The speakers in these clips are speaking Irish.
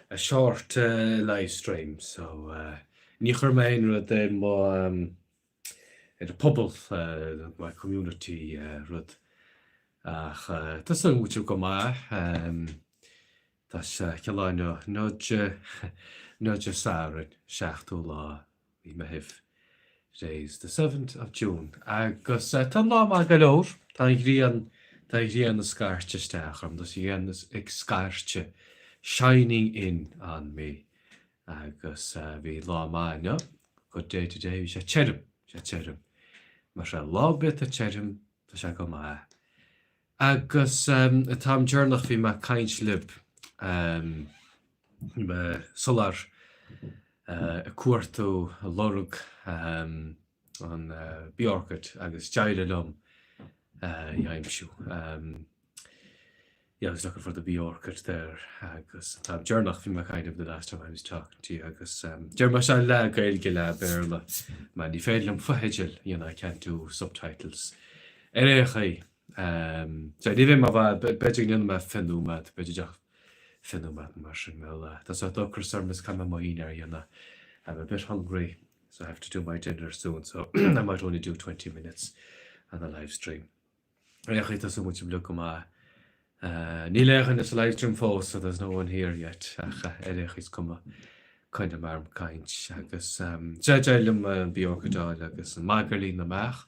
a short live stream so ní chuir mé aon rud ar mo ar an pobal my community rud ach tá súil agam go bhfuil sibh go maith. Tá sé cén lá inniu? Inniu Dé Sathairn, 7ú lá mí Meithimh. Today is the 7th of June. Agus tá an lá maith go leor. Tá an ghrian, tá an ghrian ag scairteadh isteach orm. Tá an ghrian ag scairteadh, shining in on me. Agus bhí lá maith inniu. Good day today. Bhí sé tirim, sé tirim. Mar sé lá ar bith atá tirim, tá sé go maith. Agus an t-am deireanach bhí mé ag caint libh, bhí mé sular ag cuartú, ag lorg an Bee Orchid agus d'éirigh liom í a aimsiú. Yeah, I was looking for the Bee Orchid there agus an t-am deireanach bhí mé ag caint libh the last time I was talking to you agus deir mé seo leath Gaeilge leath Béarla mar ní féidir liom fotheidil a dhéanamh I can't do subtitles. Ar aon chaoi, sea, ní bheidh mé i bhfad, b'fhéidir go ndéanfaidh mé 20 nóiméad, b'fhéidir deich, 20 nóiméad nó mar sin, bhuel, tá sórt ocras orm is caithfidh mé mo dhinnéar a dhéanamh, I'm a bit hungry so I have to do my dinner soon so I might only do 20 minutes on the live stream. Ar aon chaoi, tá súil agam go bhfuil sibh uilig go maith. Níl aon dhuine sa livestream fós so there's no one here yet ach ar aon chaoi is cuma coinneoidh mé orm ag caint agus sea d'éirigh liom an Bee Orchid a fháil agus an Magairlín na mBeach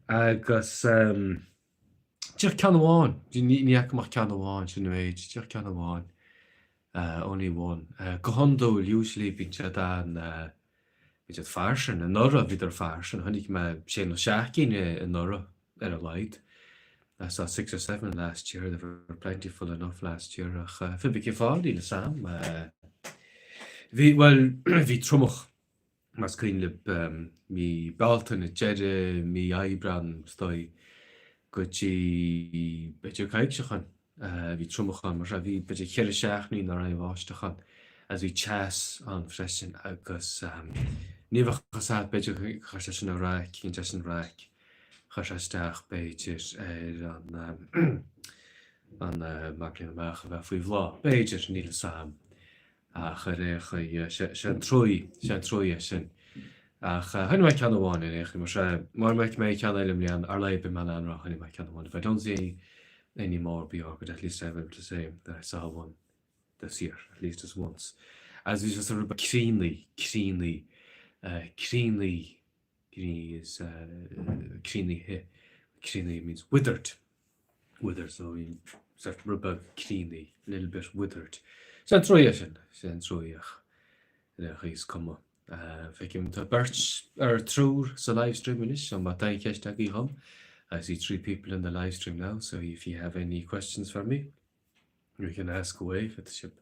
agus díreach ceann amháin, ní fhaca mé ach ceann amháin sin an méid, díreach ceann amháin only one. Go hiondúil usually bíonn siad an bíonn siad fairsing, anuraidh bhíodar fairsing, chonaic mé sé nó seacht gcinn anuraidh. ar a laghad. I saw six or seven last year, they were plentiful enough last year ach pé cén fáth, níl 'fhios a'm. Bhí, bhuel, bhí triomach, más cuimhin libh, mí Bealtaine, deireadh mí Aibreán is dóigh, go dtí b'fhéidir coicís ó shin. Bhí triomach ann, mar sea, bhí b'fhéidir cheithre seachtainí nach raibh aon bháisteach ann agus bhí teas ann freisin agus ní bheadh fhios a'd, b'fhéidir gur chuir sé sin a raic, dhein sé sin raic, chuir sé isteach b'fhéidir ar an an Magairlín na mBeach a bheith faoi bhláth, b'fhéidir, níl fhios a'm. Ach ar aon chaoi, sé an truaí, sé an truaí é sin. Ach chonaic mé ceann amháin ar aon chaoi, mar sea, mura bhfeice mé ceann eile i mbliana, ar a laghad beidh mé in ann a rá chonaic mé ceann amháin. If I don't see any more Bee Orchid, at least I'll be able to say that I saw one this year, at least just once. Agus bhí sé sórt rud beag críonnaí, críonnaí, críonnaí, críonnaí is críonnaithe, críonnaí means withered. Withered, so bhí sórt rud beag críonnaí, a little bit withered. Sé an truaí é sin, sé an truaí ach ar aon chaoi is cuma. Feicim tá beirt ar triúr sa livestream anois, so má tá aon cheist agaibh dhom, I see three people in the livestream now, so if you have any questions for me, You can ask away, féadfaidh sibh,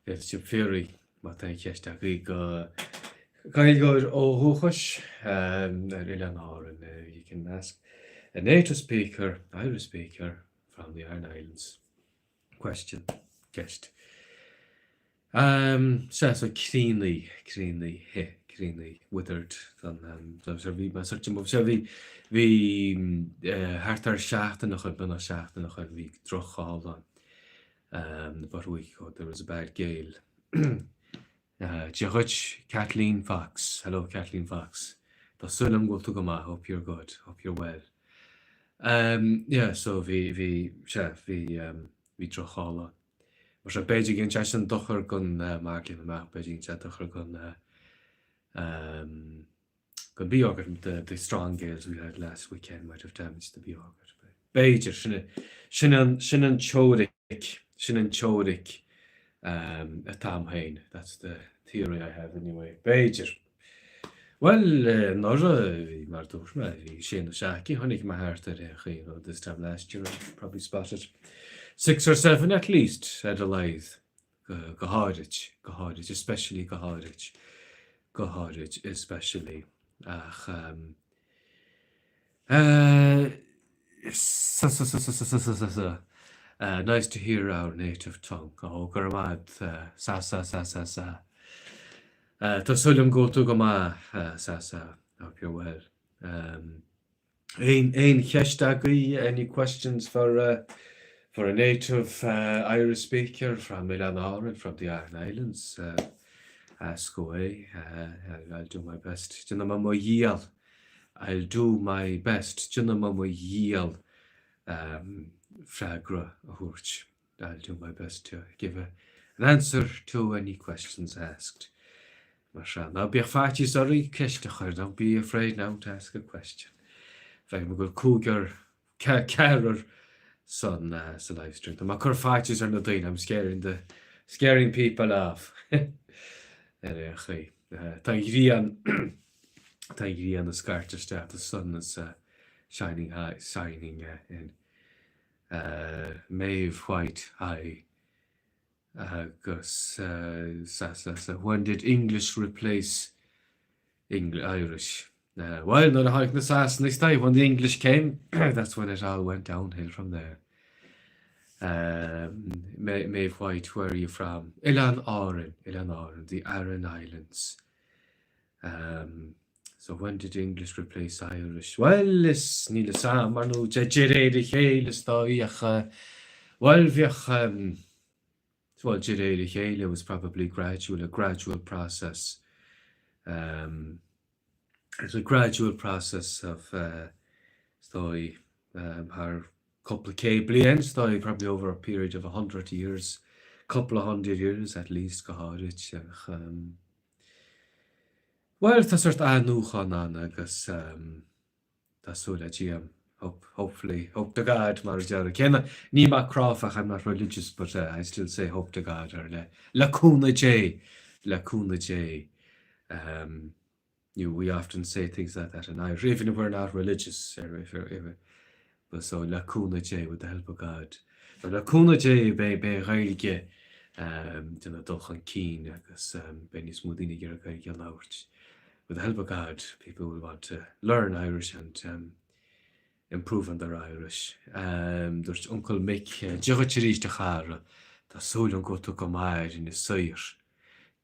féadfaidh sibh fiafraí má tá aon cheist agaibh go Gaeilgeoir ó dhúchas ar Oileáin Árann. You can ask a native speaker, Irish speaker from the Aran Islands. Question, ceist. Sea, so críonnaí, críonnaí, he, críonnaí, withered, don, sea, bhí mé sórt, sea, bhí, bhí thart ar seachtain ó shin, beagnach seachtain ó shin, bhí drochghála ann, about a week ago, there was a bad gale. Dia dhuit, Kathleen Fox, hello Kathleen Fox, tá súil agam go bhfuil tú go maith, hope you're good, hope you're well. Yeah, so bhí, bhí, sea, bhí, bhí drochghála ann. Mar sea, b'fhéidir go dhein sé sin dochar don Magairlín na mBeach, b'fhéidir go dhein sé dochar don don Bee Orchid, the the strong gales we had last weekend might have damaged the Bee Orchid. B'fhéidir, sin sin an sin an teoiric, sin an teoiric atá a'm féin, that's the theory I have anyway. B'fhéidir. Bhuel, anuraidh, bhí, mar a dúirt mé, bhí sé nó seacht gcinn, chonaic mé thart ar aon chaoi, you know, this time last year I probably spotted six or seven at least, ar a laghad, go, go háirid, go háirid, especially go háirid, go háirid, especially, ach ehm, eh, sa, sa, sa, sa, sa, sa, sa, sa, sa, eh, nice to hear our native tongue, oh, go raibh maith agat, eh, sa, sa, sa, sa, sa. Tá súil agam go bhfuil tú go maith, Sasa. Hope you're well. Aon cheist agaibh? Any questions for? For a native Irish speaker from Oileáin Árann, from the Aran Islands, ask away, I'll do my best. Déanfaidh mé mo dhícheall, I'll do my best, déanfaidh mé mo dhícheall freagra a thabhairt. I'll do my best to give an answer to any questions asked. Mar sea, ná bíodh faitíos oraibh ceist a chur, don't be afraid now to ask a question. Feicim go bhfuil cúigear, ceathrar san sa livestream. Tá mé ag cur faitíos ar na daoine, I'm scaring the, scaring people off. Ar aon chaoi. Tá an ghrian, tá an ghrian ag scairteadh isteach, the sun is shining high, shining in. Maeve White, hi. Agus sa sa sa when did English replace Irish? Bhuel, nuair a tháinig na Sasanaigh isteach, when the English came, that's when it all went downhill from there. Maeve White, where are you from? Oileán Árann, Oileán Árann, the Aran Islands. So when did English replace Irish? Bhuel, is, níl 'fhios a'm, ar ndóigh, de réir a chéile is dóigh ach, bhuel, bheadh, bhuel, de réir a chéile, it was probably gradual, a gradual process. It's a gradual process of, is dóigh, thar cúpla céad bliain, is dóigh, probably over a period of a hundred years, couple of hundred years at least, go háirid, ach, Bhuel, tá sórt athnuachan ann agus tá súil le Dia, hope, hopefully, hope to God mar a déarfá. Cé nach, níl mé cráifeach, I'm not religious, but I still say hope to God or le, le cúnamh Dé, le cúnamh Dé. You know, we often say things like that in Irish, even if we're not religious, if, if, But so, le cúnamh Dé, with the help of God. So le cúnamh Dé beidh an Ghaeilge ag déanamh dul chun cinn agus beidh níos mó daoine ag iarraidh Gaeilge a labhairt. With the help of God, people will want to learn Irish and improve on their Irish. Dúirt Uncail Mick, Dia dhuit arís a chara, tá súil agam go bhfuil tú go maith ar Inis Oírr.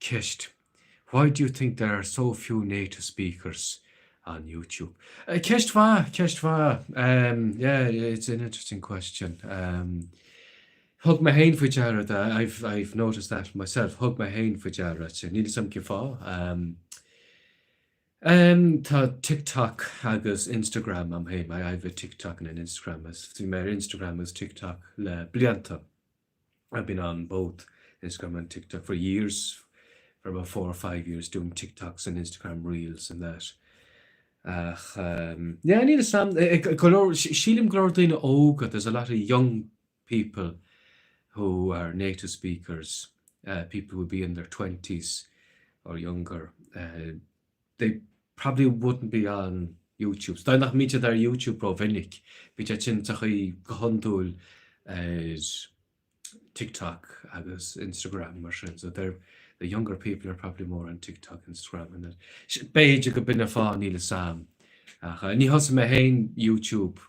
Ceist, Why do you think there are so few native speakers on YouTube? Ceist mhaith, ceist mhaith. Yeah, it's an interesting question. Thug mé féin faoi deara, I've, I've noticed that myself, thug mé féin faoi deara, níl 'fhios a'm cén fáth. Tá TikTok agus Instagram a'm féin, I have a TikTok and an Instagram, bhí mé ar Instagram agus TikTok le blianta. I've been on both Instagram and TikTok for years, for about four or five years doing TikToks and Instagram reels and that. Ach yeah, níl 'fhios a'm, go leor, sílim go leor daoine óga, there's a lot of young people who are native speakers, people who would be in their twenties or younger, they probably wouldn't be on YouTube. Is dóigh nach mbíonn siad ar YouTube rómhinic. Bíonn siad sin sa chaoi go hiondúil ar TikTok agus Instagram mar sin. So they're, the younger people are probably more on TikTok, Instagram and that. B'fhéidir go b'in an fáth níl 'fhios a'm. Ach ní thosaigh mé féin YouTube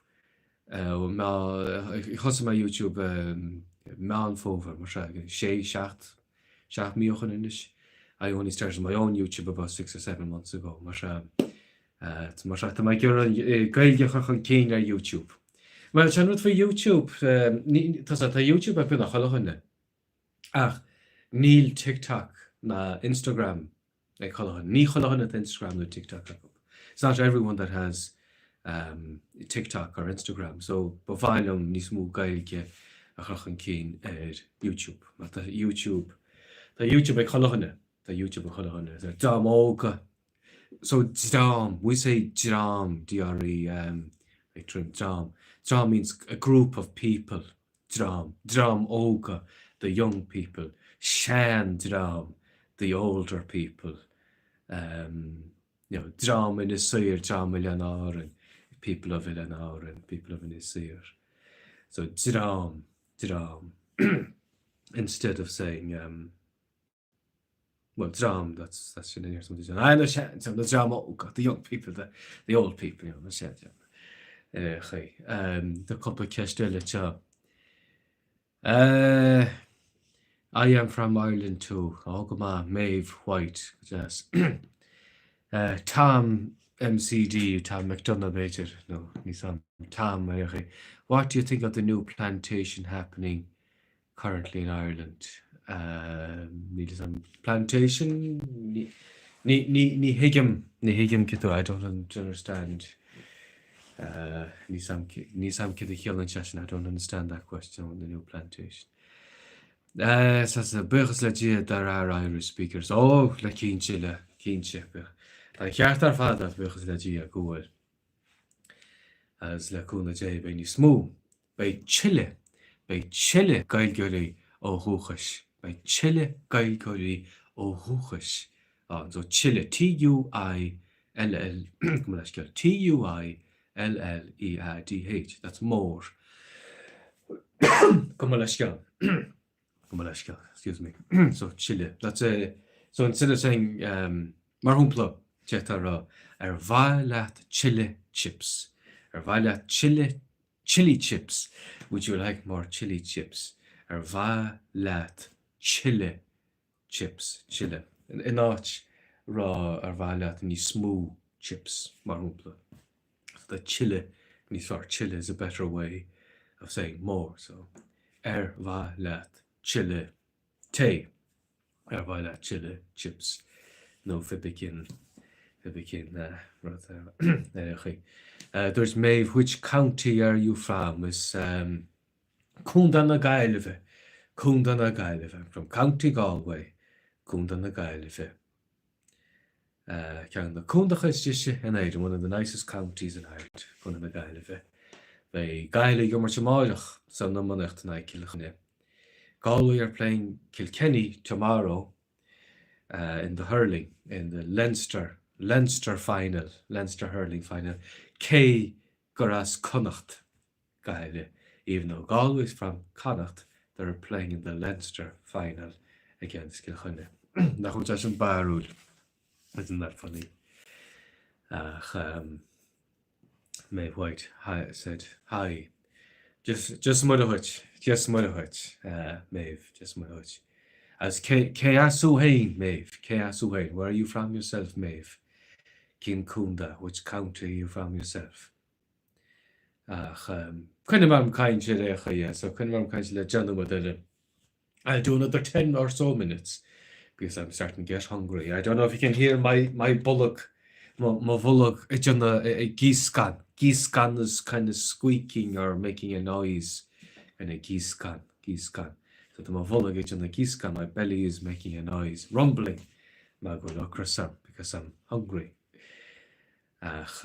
thosaigh mé YouTube Meán Fómhair mar sin, sé, seacht, 7 mí ó shin anois. I only started my own YouTube about six or seven months ago mar sea mar sea tá mé ag iarraidh Gaeilge a chur chun cinn ar YouTube. Bhuel, sin an rud faoi YouTube, tá tá YouTube ag beagnach chuile dhuine ach níl TikTok ná Instagram ag chuile dhuine. Ní chuile dhuine atá Instagram nó TikTok acu. It's not everyone that has um, TikTok or Instagram, so ba mhaith liom níos mó Gaeilge a chur chun cinn ar YouTube. Mar tá YouTube, tá YouTube ag chuile dhuine, tá YouTube ag chuile dhuine. Tá dream óga, so dream, we say dream, D-R-E-M, like dream, dream. Dream means a group of people, dream, dream óga, the young people, sean-dream, the older people, um, you know, dream Inis Oírr, dream Oileáin Árann, people of Oileáin Árann, people of Inis Oírr. So dream, dream, instead of saying, um, Well, dream, that's, that's sin in somebody saying, ah, na sean, na dream óga, the young people, the, the old people, you know, na sean, ar chaoi. Tá cúpla ceist eile anseo. Uh, I am from Ireland too. Ó, go maith, Maeve White, go deas. Uh, Tom MCD, Tom McDonough b'fhéidir, nó níl 'fhios a'm, Tom ar chaoi. What do you think of the new plantation happening currently in Ireland? Níl fhios a'm plantation? Ní ní ní ní thuigim ní thuigim cad I don't understand. Níl fhios a'm níl fhios a'm cad a chiallaíonn sé sin I don't understand that question on the new plantation. Buíochas le Dia there are Irish speakers. Ó, le cinnte, le cinnte. Tá an ceart ar fad agat, buíochas le Dia go bhfuil. Agus le cúnamh Dé beidh níos mó. Beidh tuilleadh, beidh tuilleadh Gaeilgeoirí ó dhúchais, beidh tuilleadh Gaeilgeoirí ó dhúchais ann. So tuilleadh, T-U-I-L-L, gabh mo leithscéal, T-U-I-L-L-E-A-D-H, that's more. Gabh mo leithscéal, gabh mo leithscéal, excuse me. So tuilleadh, that's a, so instead of saying, um, mar shampla, d'fhéadfá a rá, ar mhaith leat tuilleadh chips? Ar mhaith leat tuilleadh chilli chips? Would you like more chilli chips? Ar mhaith leat tuilleadh chips, tuilleadh, in áit rá ar mhaith leat níos mó chips, mar shampla. So tá tuilleadh níos fearr, tuilleadh is a better way of saying more, so ar mhaith leat tuilleadh tae, ar mhaith leat tuilleadh chips, nó pé cén, pé cén rud ar aon chaoi. Dúirt Maeve, which county are you from? Is um, Contae na Gaillimhe, Contae na Gaillimhe, I'm from County Galway, Contae na Gaillimhe. Ceann de na contaetha is deise in Éirinn, one of the nicest counties in Ireland, Contae na Gaillimhe. Beidh Gaillimh ag imirt amáireach san iománaíocht in aghaidh Cill Chainnigh. Galway are playing Kilkenny tomorrow in the hurling, in the Leinster, Leinster final, Leinster hurling final, cé gur as Connacht Gaillimh, even though Galway is from Connacht, they're playing in the Leinster final against Cill Chainnigh. Nach bhfuil sé sin barrúil? Isn't that funny? Ach um, Maeve White hi, said hi. Dia, Dia is Muire dhuit, Dia is Muire dhuit, uh, Maeve, Dia is Muire dhuit. As cé, cé as thú féin, Maeve, cé as thú féin? Where are you from yourself, Maeve? Cén contae, which county are you from yourself? Ach coinneoidh mé orm caint ar aon chaoi, so coinneoidh mé orm caint le deich nóiméad eile. I'll do another 10 or so minutes because I'm starting to get hungry. I don't know if you can hear my, my bolg, mo, mo bholg ag déanamh ag gíoscán. Gíoscán is kind of squeaking or making a noise. Kind of gíoscán, gíoscán. So tá mo bholg ag déanamh gíoscán, my belly is making a noise, rumbling, mar go bhfuil ocras orm because I'm hungry. Ach,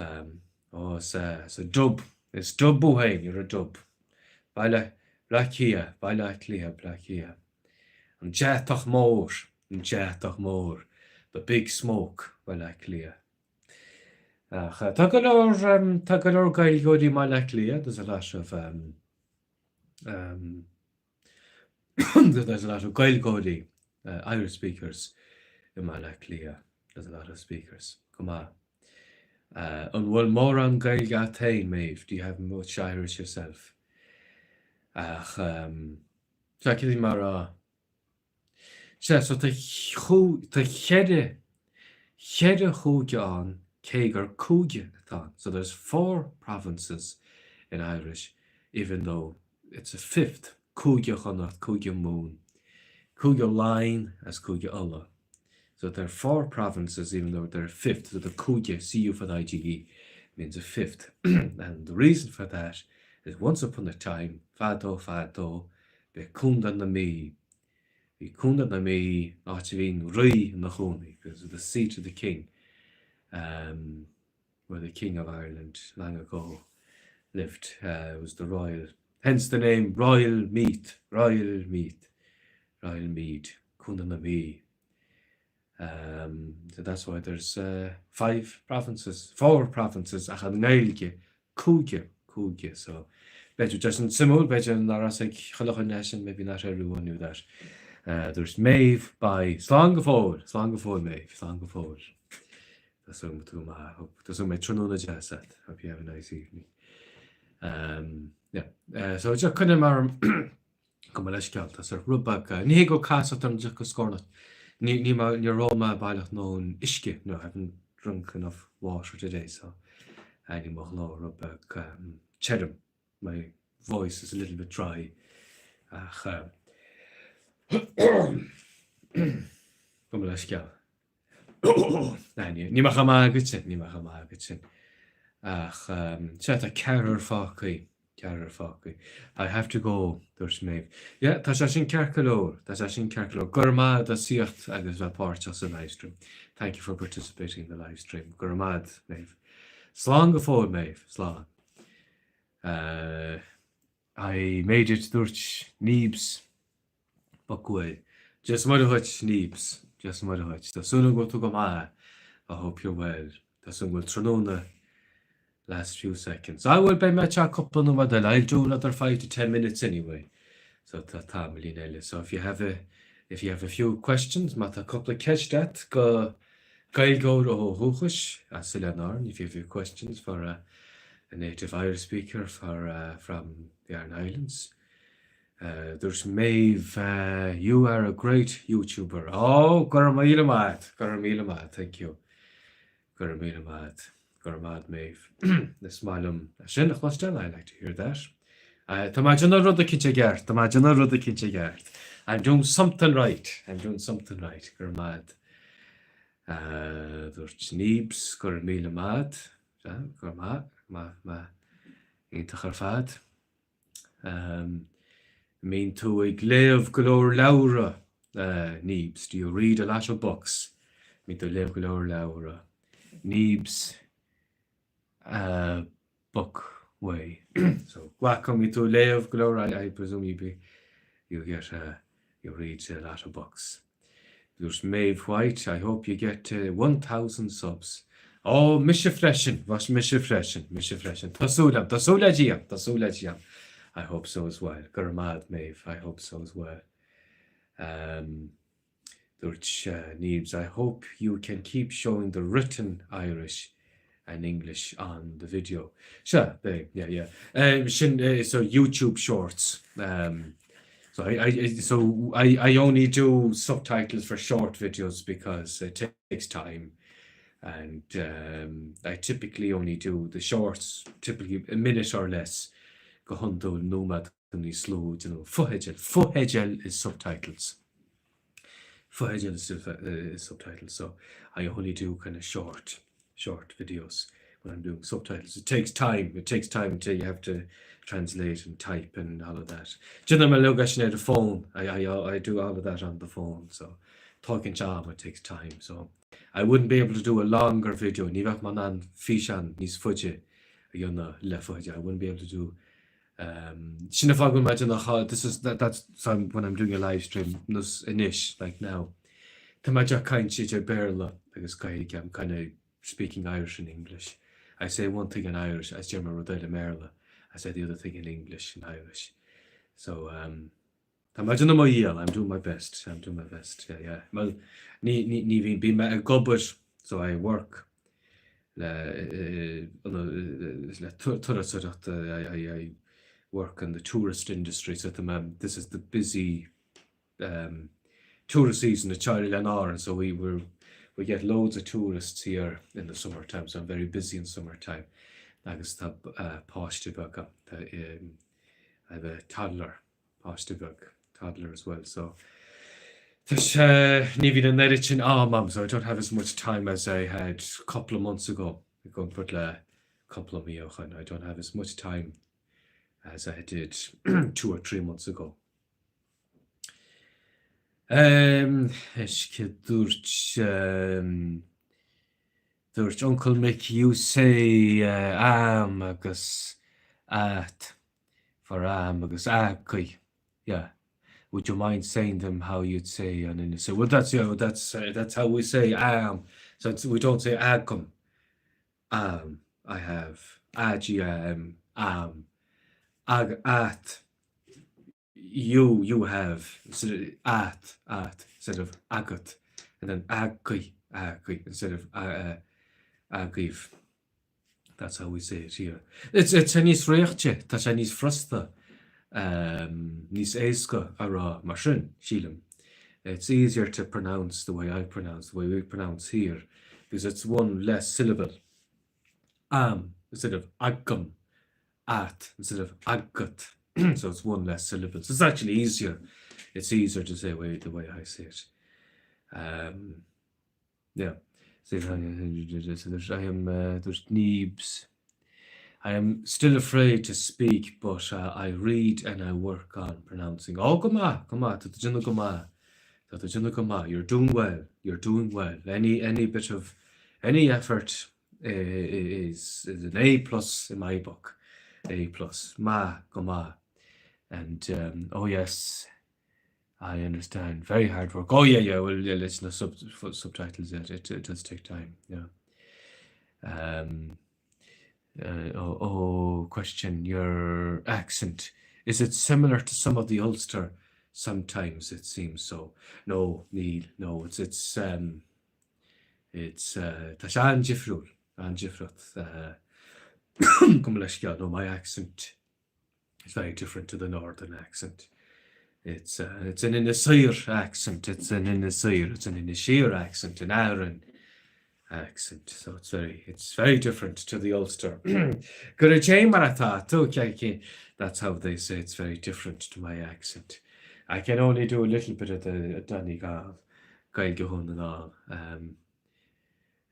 ó, is, is dub, is dub thú féin, you're a dub. Baile Átha Cliath, Baile Átha Cliath, Bleá Cliath. An deatach mór, an deatach mór, the big smoke, Baile Átha Cliath. Ach tá go leor, tá go leor Gaeilgeoirí i mBaile Átha Cliath, there's a lot of, um, um, There's a lot of Gaeilgeoirí, Irish speakers, i mBaile Átha Cliath. There's a lot of speakers. Go maith. An bhfuil mórán Gaeilge agat féin, Maeve? Do you have much Irish yourself? Ach, sea, cad a bhí mé a rá? Sea, so tá tá cheithre, cheithre chúige ann cé gur cúige atá ann. So there's four provinces in Irish even though it's a fifth, Cúige Chonnacht, Cúige Mumhan, Cúige Laighean as Cúige Uladh. So there are four provinces even though they're a fifth. So the Cúige, C-U fada I-G-E, means a fifth. And the reason for that is once upon a time, fadó fadó, b'é Contae na Mí, bhí Contae na Mí, áit a bhí an rí ina chónaí, because the seat of the king, um, where the king of Ireland long ago lived, uh, was the royal, hence the name Royal Meath, Royal Meath, Royal Mead, Contae na Mí. Um, so that's why there's uh, five provinces, four provinces ach an nGaeilge cúige, cúige, so b'fhéidir tá sin suimiúil, b'fhéidir nach raibh a fhios ag chuile dhuine é sin, maybe not everyone knew that. Uh, dúirt Maeve, bye. Slán go fóill, slán go fóill Maeve, slán go fóill. Tá súil agam go maith, hope, tá súil go mbeidh tráthnóna deas agat, hope you have a nice evening. Um, yeah. Uh, so just coinneoidh mé orm Gabh mo leithscéal, tá sórt rud beag, ní hé go bhfuil casacht orm deoch go scornach, ní, ní, níor ól mé baileach ndóthain uisce, no, I haven't drunk enough water today, so níl mo ghlór rud beag tirim, my. voice is a little bit dry ach gabh mo leithscéal. Ní mé chomh maith agat sin, ní mé chomh maith agat sin. Ach sea, tá ceathrar fágtha, ceathrar fágtha. I have to go, dúirt Maeve. Yeah, tá sé sin ceart go leor, tá sé sin ceart go leor. Go raibh maith agat as tíocht agus bheith páirteach sa livestream. Thank you for participating in the livestream. Go raibh maith agat, Maeve. Slán go fóill, Maeve, slán. I made it, dúirt Neebs. Buckway. Dia is Muire dhuit, Neebs. Dia is Muire dhuit. Tá súil agam go bhfuil tú go maith. I hope you're well. Tá súil agam go bhfuil tráthnóna last few seconds. Ah bhuel beidh mé anseo cúpla nóiméad eile. I'll do another 5 to 10 minutes anyway. So tá tamaillín eile. So if you have a if you have a few questions, má tá cúpla ceist agat go Gaeilgeoir ó dhúchas as Oileáin Árann, if you have a few questions for a, a native Irish speaker for, uh, from the Aran Islands, Dúirt Maeve, You are a great YouTuber. Oh, go raibh míle maith, go raibh míle maith, thank you. Go raibh míle maith, go raibh maith Maeve. Is maith liom sin a chloisteáil, I like to hear that. Tá mé ag déanamh rud eicínt i gceart, tá mé ag déanamh rud eicínt i gceart. I'm doing something right, I'm doing something right, go raibh maith. Dúirt Neebs, go raibh míle maith, go raibh maith, maith, maith, iontach ar fad. An mbíonn tú ag léamh go leor leabhra, Neebs? Do you read a lot of books? An mbíonn tú ag léamh go leor leabhra? Neebs book way. So glacaim bíonn tú ag léamh go leor, I presume you be, you get a, you read a lot of books. Dúirt Maeve White, I hope you get to 1,000 subs. Ó, mise freisin, bhas mise freisin, mise freisin. Tá súil agam, tá súil le Dia, tá súil le Dia. I hope so as well. Go raibh maith agat, Maeve, I hope so as well. Um, dúirt uh, Neebs, I hope you can keep showing the written Irish and English on the video. Sea, beidh, yeah, yeah. Um, sin, uh, so YouTube Shorts. Um, so I, I, so I, I only do subtitles for short videos because it takes time. And um, I typically only do the shorts, typically a minute or less. Go hiondúil nóiméad nó níos lú, you know, fotheidil. Fotheidil is subtitles. Fotheidil is, is subtitles. So I only do kind of short, short videos when I'm doing subtitles. It takes time. It takes time until you have to translate and type and all of that. Déanaim uilig é sin ar an phone. I, I, I do all of that on the phone. So tógann sé am, it takes time. So I wouldn't be able to do a longer video. Ní bheadh mé in ann físeán níos faide a dhéanamh le fotheidil. I wouldn't be able to do Um, sin an fáth go bhfuil mé ag déanamh this is that, that's so I'm, when I'm doing a live stream nós anois like now. Tá mé ag caint idir Béarla agus Gaeilge I'm kind of speaking Irish and English. I say one thing in Irish is deir mé rud eile i mBéarla. I say the other thing in English and Irish. So um, Tá mé ag déanamh mo dhícheall, I'm doing my best, I'm doing my best, yeah, yeah. Well, ní, ní, ní bhíonn, bíonn mé ag obair, so I work le, le turasóireacht, I, I, I work in the tourist industry, so tá mé, this is the busy um, tourist season at Oileáin Árann, so we, we're, we get loads of tourists here in the summertime, so I'm very busy in summertime. Agus tá uh, páiste beag agam, tá, um, I have a toddler páiste beag, toddler as well, so tá sé, ní bhíonn an oiread sin am agam, so I don't have as much time as I had couple of months ago, i gcomparáid le cúpla mí ó shin, I don't have as much time as I did 2 or 3 months ago. Um, is dúirt um, dúirt Uncle Mick you say uh, am agus at for am agus agaibh yeah would you mind saying them how you'd say on Inis Oírr well that's yeah that's uh, that's how we say am so it's, we don't say agam am I have a g a m am ag at you you have instead of at at instead of agat and then agaibh agaibh instead of uh, agaibh That's how we say it here. It's, it's níos réichte, tá sé níos furasta, um, níos éasca a rá mar sin, sílim. It's easier to pronounce the way I pronounce, the way we pronounce here, because it's one less syllable. Am instead of agam, at instead of agat. So it's one less syllable. So it's actually easier. It's easier to say way, the way I say it. Um, yeah. So there's, I am, uh, there's Neebs. I am still afraid to speak, but uh, I read and I work on pronouncing. Oh, go maith, go maith, tá tú déanamh go maith. Tá tú déanamh go maith. You're doing well. You're doing well. Any, any bit of, any effort is, is an A plus in my book. A plus. Maith, go maith. And, um, oh yes, I understand. Very hard work. Oh yeah, yeah. Well, yeah, listen, the sub, subtitles. It, it, it does take time. Yeah. Um, uh, oh, oh, question your accent. Is it similar to some of the Ulster? Sometimes it seems so. No, níl, no, it's, it's, um, it's, uh, tá sé an-difriúil, an-difríocht. Uh, gabh mo leithscéal, no, my accent is very different to the northern accent. It's, uh, it's an Inis Oírr accent, it's an Inis Oírr, it's an Inisheer accent, an Aran accent. So it's very, it's very different to the Ulster. Goidé mar atá tú, That's how they say it's very different to my accent. I can only do a little bit of the Donegal, Gaeilge Dhún na nGall. Um,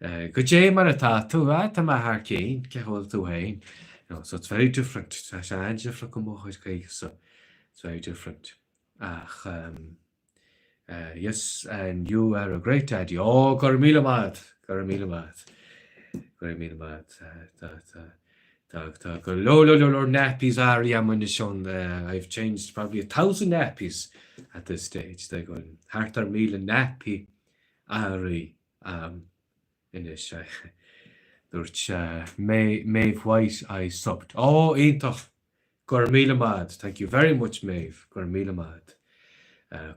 Goidé mar atá tú? Ah, tá mé thar cionn, cén chaoi a bhfuil tú féin? You know, so it's very different. Tá sé an-difriúil go mo chuid Gaeilge so it's very different. Ach, um, uh, yes, and you are a great daddy. Oh, go raibh míle maith, go raibh míle maith. Go raibh míle maith. Tá, tá, tá, tá go leor, leor, leor, leor nappies athraithe agam anois ón, uh, I've changed probably 1,000 nappies at this stage. They're going thart ar 1,000 nappy athraithe agam anois. Dúirt Maeve White, I subbed. Ó, iontach! Go raibh míle maith. Thank you very much, Maeve. Go raibh míle maith.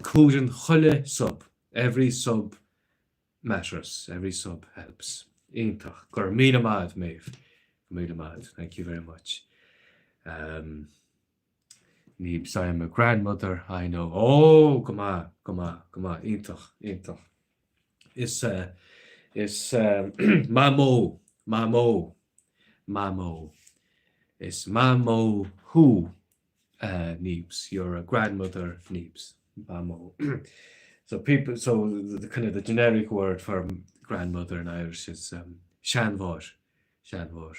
Cuireann chuile sub. Every sub matters. Every sub helps. Iontach. Go raibh míle maith, Maeve. Go raibh míle maith. Thank you very much. Um, Neebs, I am a grandmother, I know. Ó, go maith, go maith, go maith. Iontach, iontach. Is, uh, is uh, mamó, mamó, mamó. Is mamó thú, uh, Neebs. You're a grandmother, Neebs. Mamó. so people, so the, the kind of the generic word for grandmother in Irish is um, seanmháthair, seanmháthair.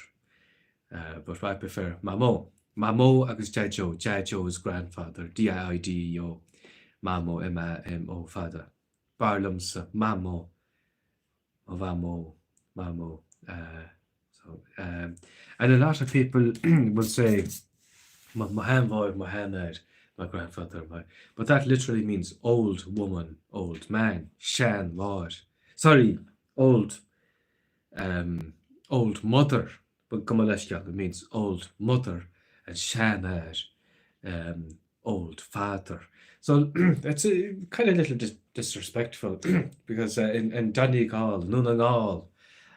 Uh, but I prefer mamó. Mamó agus Deaideo. Deaideo is grandfather, D-A-I-D-E-O. Mamó, M-A-M-O, fada. B'fhearr liomsa mamó, mo mhamó, mamó. Uh, so, um, and a lot of people will say mo sheanmháthair, mo sheanathair, my grandfather, my, but that literally means old woman, old man, seanmháthair. Sorry, old, um, old mother, but gabh mo leithscéal, it means old mother and seanathair, um, old father. So it's a kind of little dis disrespectful because uh, in, in Donegal, Dún na nGall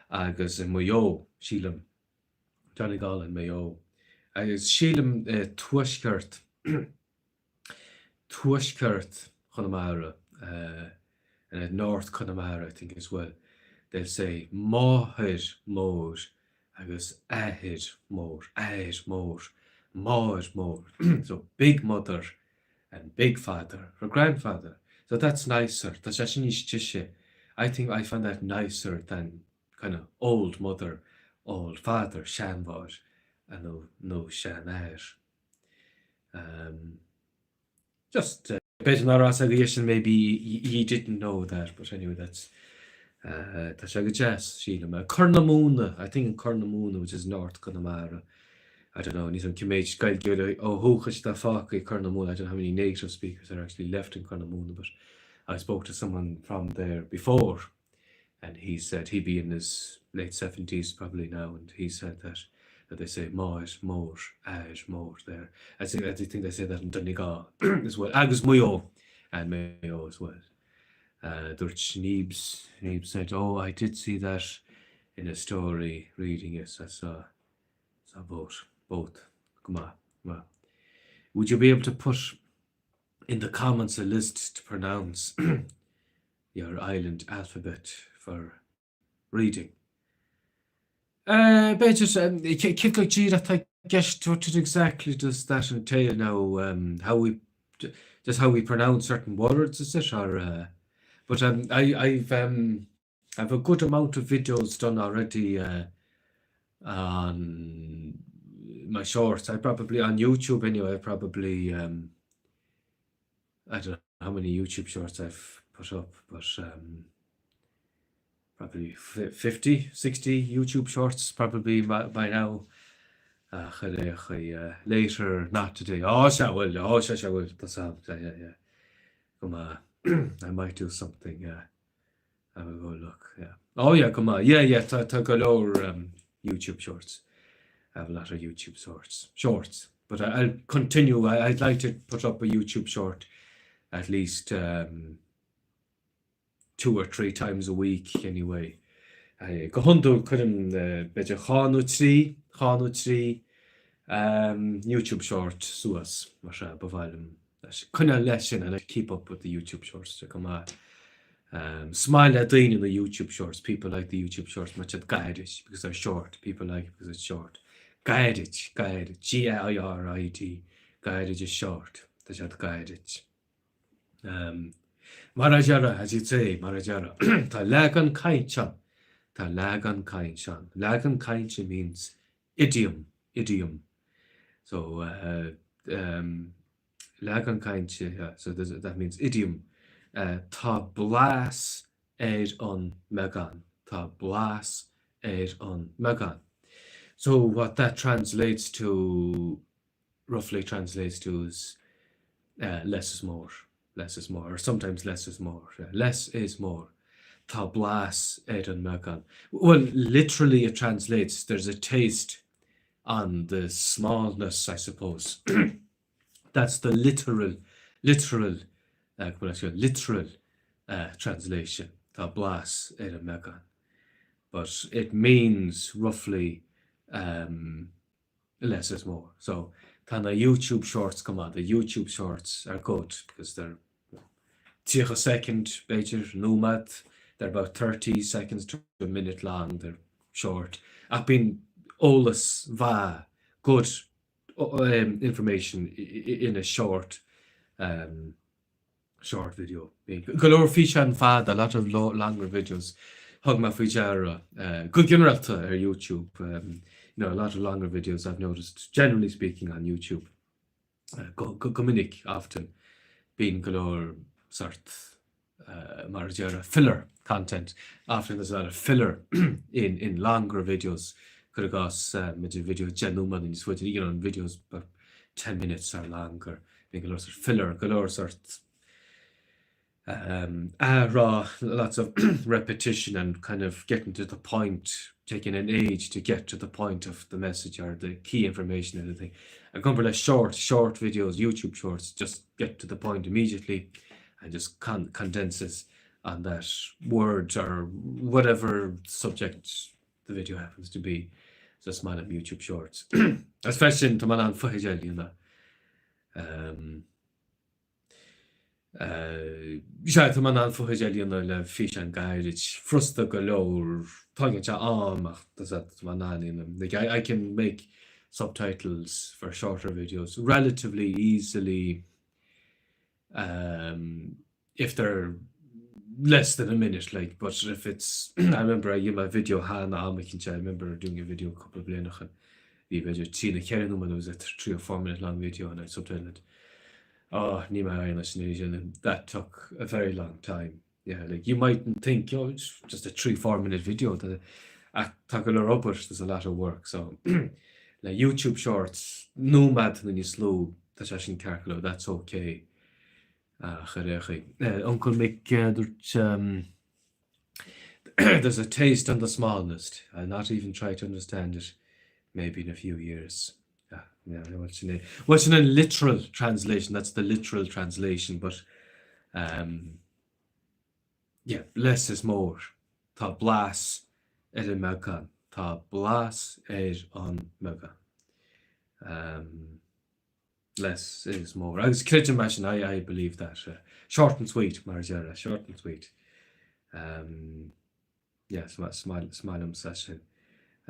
agus i Maigh Eo, sílim, Donegal and Mayo, agus sílim uh, tuaisceart tuaisceart Chonamara uh, and at North Connemara I think as well, they'll say máthair mhór agus athair mór, athair mór, máthair mhór. So big mother and big father or grandfather. So that's nicer. Tá sé sin níos deise. I think I find that nicer than kind of old mother, old father, seanmháthair nó nó seanathair. Um, just uh, b'fhéidir nach raibh a fhios sin maybe he didn't know that but anyway that's uh, tá sé go deas sílim. Corr na Móna, I think in Corr na Móna which is North Connemara. I don't know, níl a fhios agam cé méid Gaeilgeoirí ó dhúchas atá fágtha i Corr na Móna. I don't know how many native speakers are actually left in Corr na Móna, but I spoke to someone from there before and he said he'd be in his late 70s probably now and he said that that they say máthair mhór, athair mór there. I think, I think they say that in Donegal as well. Agus Maigh Eo and Mayo as well. Uh, dúirt Neebs, Neebs said, oh, I did see that in a story reading it. I saw, saw both, both. Go maith, go maith. Would you be able to put in the comments a list to pronounce your island alphabet for reading? Uh, b'fhéidir, cé go díreach atá i gceist what exactly does that entail now um, how we just how we pronounce certain words is it or uh, but um, I, I've um, I've a good amount of videos done already uh, on my shorts. I probably on YouTube anyway. I probably um, I don't know how many YouTube shorts I've put up, but um, probably 50, 60 YouTube shorts probably by, by now. Ach ar aon chaoi, later, not today. Á, sea, bhuel, á, sea, sea, bhuel, tá sam, yeah, yeah, yeah. Go maith. I might do something, yeah. Have a go look, yeah. Oh yeah, go maith. Yeah, yeah, tá, tá go leor um, YouTube shorts. I have a lot of YouTube shorts. Shorts. But I, I'll continue. I, I'd like to put up a YouTube short at least um, two or 3 times a week anyway. Go hiondúil cuirim b'fhéidir dhá nó trí, dhá nó trí YouTube short suas mar sea ba mhaith liom coinneáil leis sin, I like to keep up with the YouTube shorts go maith. Is maith le daoine na YouTube shorts, people like the YouTube shorts mar tá siad gairid because they're short, people like it because it's short. Gairid, gairid, G-A-I-R-I-D, gairid is short, tá siad gairid. Mar a déarfá, as you'd say, mar a déarfá, tá leagan cainte ann, tá leagan cainte ann. Leagan cainte means idiom, idiom. So, um, leagan cainte, yeah, so that means idiom. Tá blas ar an mbeagán, tá blas ar an mbeagán. So what that translates to roughly translates to is less is more, less is more, or sometimes less is more, yeah, less is more. Tá blas ar an mbeagán. Well, literally it translates, there's a taste on the smallness, I suppose. That's the literal, literal, uh, literal uh, translation. Tá blas ar an mbeagán. But it means roughly um, less is more. So tá na YouTube shorts go maith, the YouTube shorts are good because they're 30 soicind, b'fhéidir, nóiméad, they're about 30 seconds to a minute long, they're short. Ach bíonn eolas mhaith, good um, information in a short um, short video. Go leor físeán fada, a lot of longer videos, thug mé faoi deara go ginearálta ar YouTube, you know, a lot of longer videos I've noticed, generally speaking on YouTube, go, go, go minic, often, bíonn go leor sort, mar a déarfá, filler content, often there's a lot of filler in, in longer videos, cuir i gcás, b'fhéidir video 10 nóiméad nó níos faide, you know, videos about 10 minutes or longer, Bíonn go leor sort filler, go leor sort athrá, lots of repetition and kind of getting to the point, taking an age to get to the point of the message or the key information or the thing. I gcomparáid le short, short videos, YouTube shorts, just get to the point immediately and just con condenses on that word or whatever subject the video happens to be. So is maith liom YouTube shorts. As freisin tá mé in ann fotheidil a dhéanamh. Sea, tá mé in ann fotheidil a dhéanamh le físeán gairid, furasta go leor, tógann sé am ach tá mé in ann a dhéanamh. Like I, I can make subtitles for shorter videos relatively easily um, if they're less than a minute like but if it's I remember I did my video cheana am eicínt I remember doing a video cúpla bliain ó shin bhí b'fhéidir trí nó ceithre nóiméad it was a 3 or 4 minute long video and I subtitled it oh ní mé aon leis an that took a very long time yeah like you mightn't think oh it's just a 3 4 minute video that ach tá go leor obair there's a lot of work so le YouTube shorts nóiméad nó níos lú tá sé sin ceart go leor that's okay Ach ar aon chaoi. Uncail Mick dúirt There's a taste on the smallness. I'll not even try to understand it. Maybe in a few years. Yeah, yeah, bhuel sin é. Bhuel sin an literal translation, that's the literal translation, but um, yeah, less is more. Tá blas ar an mbeagán. Tá blas ar an mbeagán. Um, less is more. Agus creidim é sin, I, I believe that. Uh, short and sweet, mar a déarfá, short and sweet. Um, yeah, is maith liomsa sin.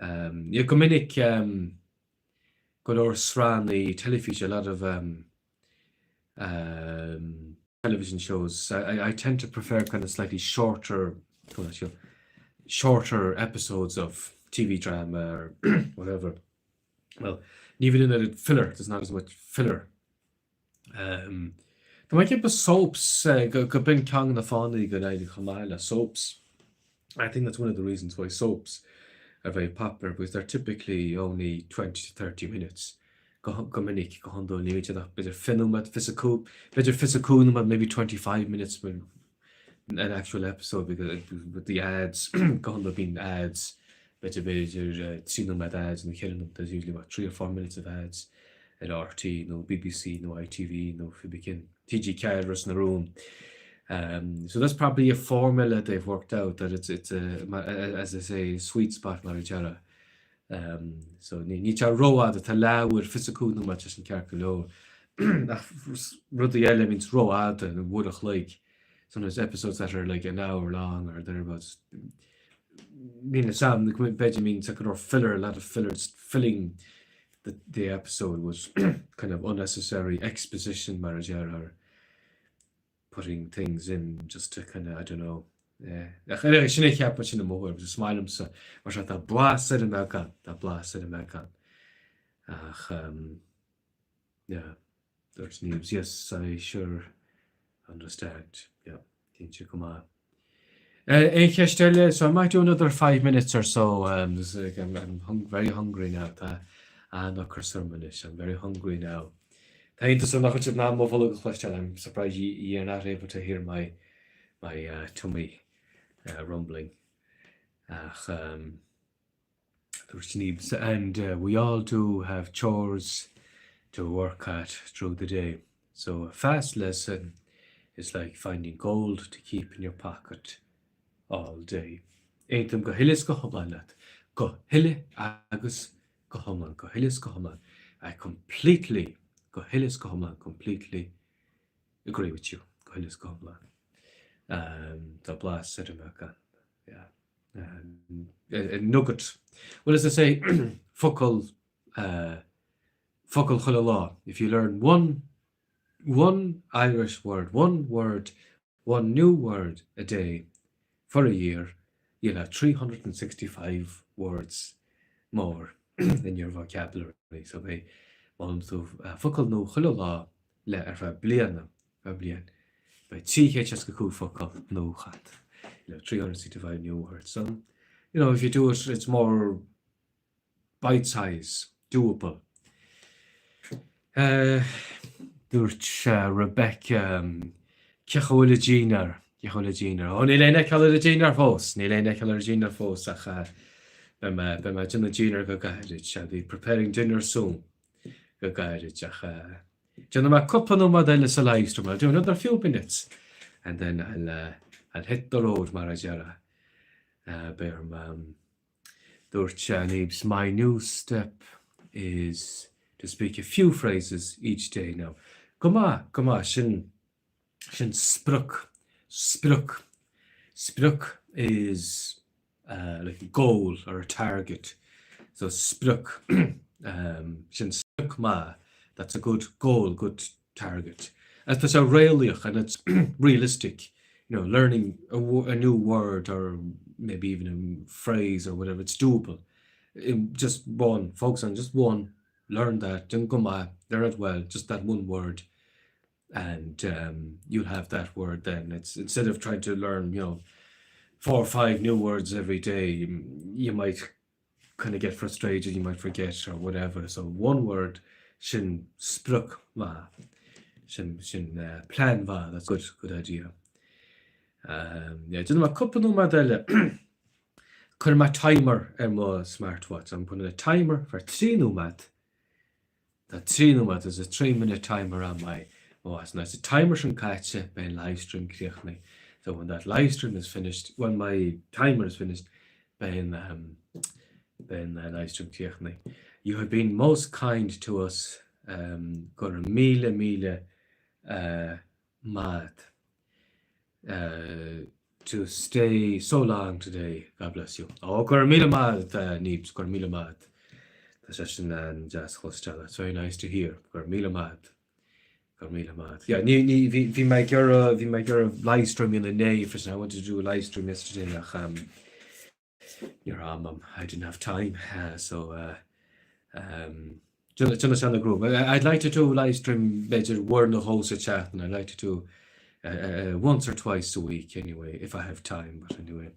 Um, yeah, go minic, um, go leor sraitheanna teilifíse, a lot of um, um, television shows. I, I tend to prefer kind of slightly shorter, shorter episodes of TV drama or whatever. Well, ní bhíonn an oiread filler, there's not as much filler. Um, tá mé ag ceapadh soaps eh, go, go b'in ceann de na fáthanna go n-éiríonn chomh maith le soaps. I think that's one of the reasons why soaps are very popular because they're typically only 20 to 30 minutes. Go, go minic, go hiondúil, ní bhíonn siad ach b'fhéidir 20 nóiméad, 25, b'fhéidir 25 nóiméad, maybe 25 minutes an actual episode because with the ads, go hiondúil bíonn ads, b'fhéidir b'fhéidir 3 nóiméad ads nó 4 nóiméad, there's usually about 3 or 4 minutes of ads ar RTÉ nó BBC nó ITV nó pé ar bith cinn, TG4 Ros na Rún. Um, so that's probably a formula they've worked out that it's, it's a, as I say, sweet spot mar a déarfá. Um, so ní, ní tá rófhada, tá leathuair 25 nóiméad sé sin ceart go leor. Ach rudaí eile bíonn rófhada, nó uair a chloig. Sometimes episodes that are like an hour long or thereabouts. Níl a fhios agam, b'fhéidir bíonn go leor filler, a lot of fillers filling the, the episode was kind of unnecessary exposition mar a déarfá or putting things in just to kind of, I don't know. Yeah. Ach anyway, sin é cheap sin an mór, agus is maith liomsa, mar seo tá blas ar an mbeagán, tá blas ar an mbeagán. Ach, um, yeah. Dúirt Neebs, Yes, I sure understand. Yeah, cinnte go maith. Aon cheist eile? So I might do another five minutes or so. Um, I'm, I'm hung, very hungry now. Tá an-ocras orm anois. I'm very hungry now. Tá iontas orm nach bhfuil sibh in ann mo bholg a chloisteáil. I'm surprised you, you're not able to hear my, my uh, tummy uh, rumbling. Ach, um, Dúirt Neebs, and uh, we all do have chores to work at through the day. So a fast lesson is like finding gold to keep in your pocket all day. Aontaím go huile is go hiomlán leat. Go huile agus go hiomlán, go huile is go hiomlán. I completely, go huile is go hiomlán, completely agree with you. Go huile is go hiomlán. Um, tá blas ar an mbeagán. Yeah. Um, a, a nugget. Well, as I say, focal, uh, focal chuile lá. If you learn one, one Irish word, one word, one new word a day for a year, you'll have 365 words more in your vocabulary. So má fhoghlaimíonn tú uh, focal nua chuile lá le ar feadh bliana, feadh bliain, beidh 365 focal nua agat. You know, 365 new words. So, you know, if you do it, it's more bite size, doable. Uh, dúirt uh, Rebecca um, cén chaoi a bhfuil an dinnéar, cén chaoi a bhfuil an dinnéar. Ó, níl aon fheiceáil ar an dinnéar fós, níl aon fheiceáil ar an dinnéar fós ach uh, beidh mé beidh mé ag déanamh dinnéar go gairid. I'll be preparing dinner soon go gairid ach uh, Déanfaidh mé cúpla nóiméad eile sa livestream, I'll do another few minutes and then I'll, uh, I'll hit the road mar a déarfá. Uh, beidh orm, um, dúirt Neebs, my new step is to speak a few phrases each day now. Go maith, go maith, sin, sin sprioc, sprioc. Sprioc is uh, like a goal or a target. So sprioc, um, sin sprioc maith, that's a good goal, good target. Agus tá sé réalaíoch and it's realistic, you know, learning a, a new word or maybe even a phrase or whatever, it's doable. Just one, focus on just one, learn that, déan go maith, learn it well, just that one word. and um, you'll have that word then. It's instead of trying to learn, you know, four or five new words every day, you might kind of get frustrated, you might forget or whatever. So one word, sin sprioc maith, sin, sin uh, plean maith, that's good, good idea. Um, yeah, déanfaidh mé cúpla nóiméad eile. Cuirfidh mé timer ar mo smartwatch. I'm putting a timer for 3 nóiméad Tá 3 nóiméad, there's a 3 minute timer on my watch. Now, sa timer sin caite, beidh an livestream críochnaithe. So when that livestream is finished, when my timer is finished, beidh an, um, beidh an uh, livestream críochnaithe. You have been most kind to us, um, go raibh míle míle uh, maith. Uh, to stay so long today, God bless you. Ó, go raibh míle maith, uh, Neebs, go raibh míle maith. Tá sé sin an-deas a chloisteáil. That's very nice to hear. Go raibh míle maith agat. Go raibh míle maith agat. Yeah, ní, ní, bhí, bhí mé ag iarraidh, bhí mé ag iarraidh livestream a dhéanamh inné freisin. I wanted to do a livestream yesterday ach um, ní raibh am a'm. I didn't have time. Uh, so, uh, um, Déanfaidh sé na gruaim. I'd like to do livestream b'fhéidir uair nó dhó sa tseachtain. I'd like to do uh, uh, once or twice a week anyway, if I have time, but anyway.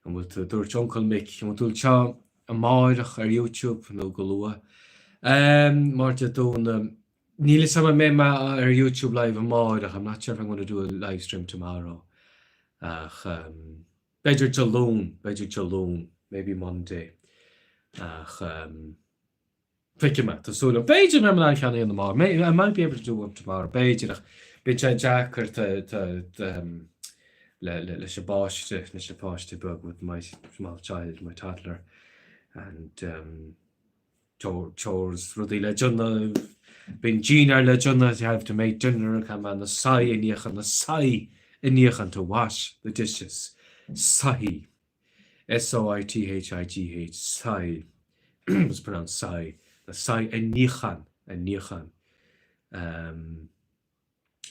An bhfuil tú, dúirt Uncail Mick, an bhfuil tú anseo amáireach ar YouTube nó go luath? Um, mar Dé Domhnaigh, níl a fhios agam an mbeidh mé ar YouTube live amáireach, I'm not sure if I'm going to do a live stream tomorrow. Ach um, b'fhéidir Dé Luain, b'fhéidir Dé Luain, maybe Monday. Ach um, Feicfidh mé, tá súil agam. B'fhéidir go mbeidh mé in ann ceann a dhéanamh amárach. I might be able to do one tomorrow. B'fhéidir ach bíonn sé deacair leis an bpáiste, leis an bpáiste beag with my small child, my toddler and um, chores, rudaí le déanamh, bíonn dinnéar le déanamh, you have to make dinner, caithfidh mé na soithí a níochán, na soithí a níochán to wash the dishes, soithí. S-O-I-T-H-I-G-H, soithí, it's pronounced sigh, na soithí a níochán, a níochán.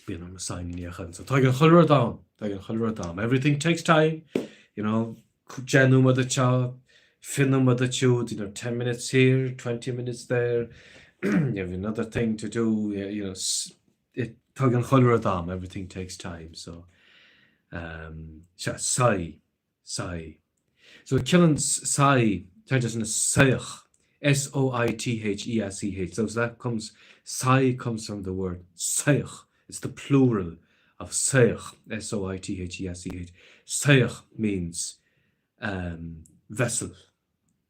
Bíonn orm na soithí a níochán. So tógann chuile rud am, tógann chuile rud am. Everything takes time, you know, 10 nóiméad anseo, 20 nóiméad ansiúd, you know, 10 minutes here, 20 minutes there, you have another thing to do, you know, it, tógann chuile rud am, everything takes time, so, um, sea, soithí, Soithí. So ciallaíonn soithí, tá sé sin soitheach, S-O-I-T-H-E-A-C-H, so that comes, soithí comes from the word soitheach, it's the plural of soitheach, S-O-I-T-H-E-A-C-H. Soitheach means um, vessel,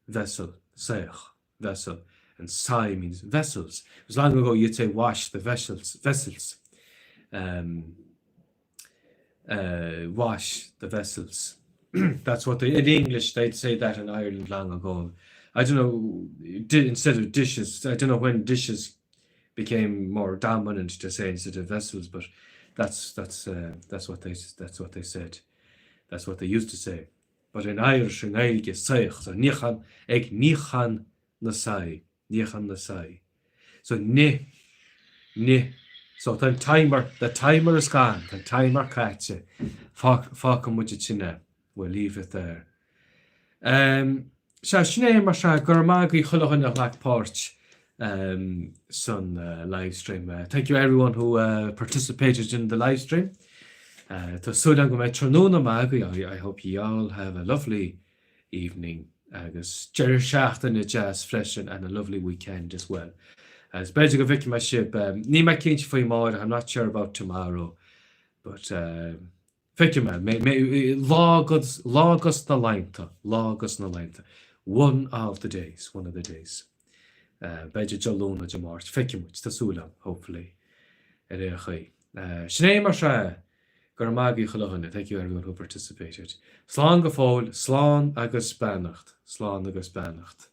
vessel, soitheach, vessel, and soithí means vessels. It was long ago you'd say wash the vessels, vessels. Um, uh, wash the vessels. That's what they, in English, they'd say that in Ireland long ago. I don't know, di, instead of dishes, I don't know when dishes became more dominant to say instead of vessels, but that's, that's, uh, that's, what, they, that's what they said. That's what they used to say. But in Irish, i nGaeilge, soitheach, so níochán, ag níochán na soithí, níochán na soithí. So ni, ni, so tá an timer, the timer is gone, tá an timer caite, fágfaidh muid ansin é, we'll leave it there. Um, sea, sin é mar sea, go raibh maith agaibh chuile dhuine a ghlac páirt um, san uh, live stream. Uh, thank you everyone who uh, participated in the live stream. Uh, tá súil agam go mbeidh tráthnóna maith agaibh. I, I hope you all have a lovely evening agus deireadh seachtaine deas freisin and a lovely weekend as well. Agus b'fhéidir go bhfeicfidh mé sibh, níl mé cinnte faoi amárach, I'm not sure about tomorrow, but feicfidh mé, lá lá dos na laethanta, lá dos na laethanta, one of the days, one of the days. B'fhéidir Dé Luain nó Dé Máirt, feicfidh muid, tá súil agam, hopefully, ar aon chaoi. Sin é mar sea! Go raibh maith agaibh chuile dhuine, thank you everyone who participated. Slán go fóill, slán agus beannacht, slán agus beannacht.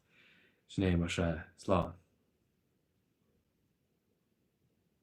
Sin é mar sea, slán.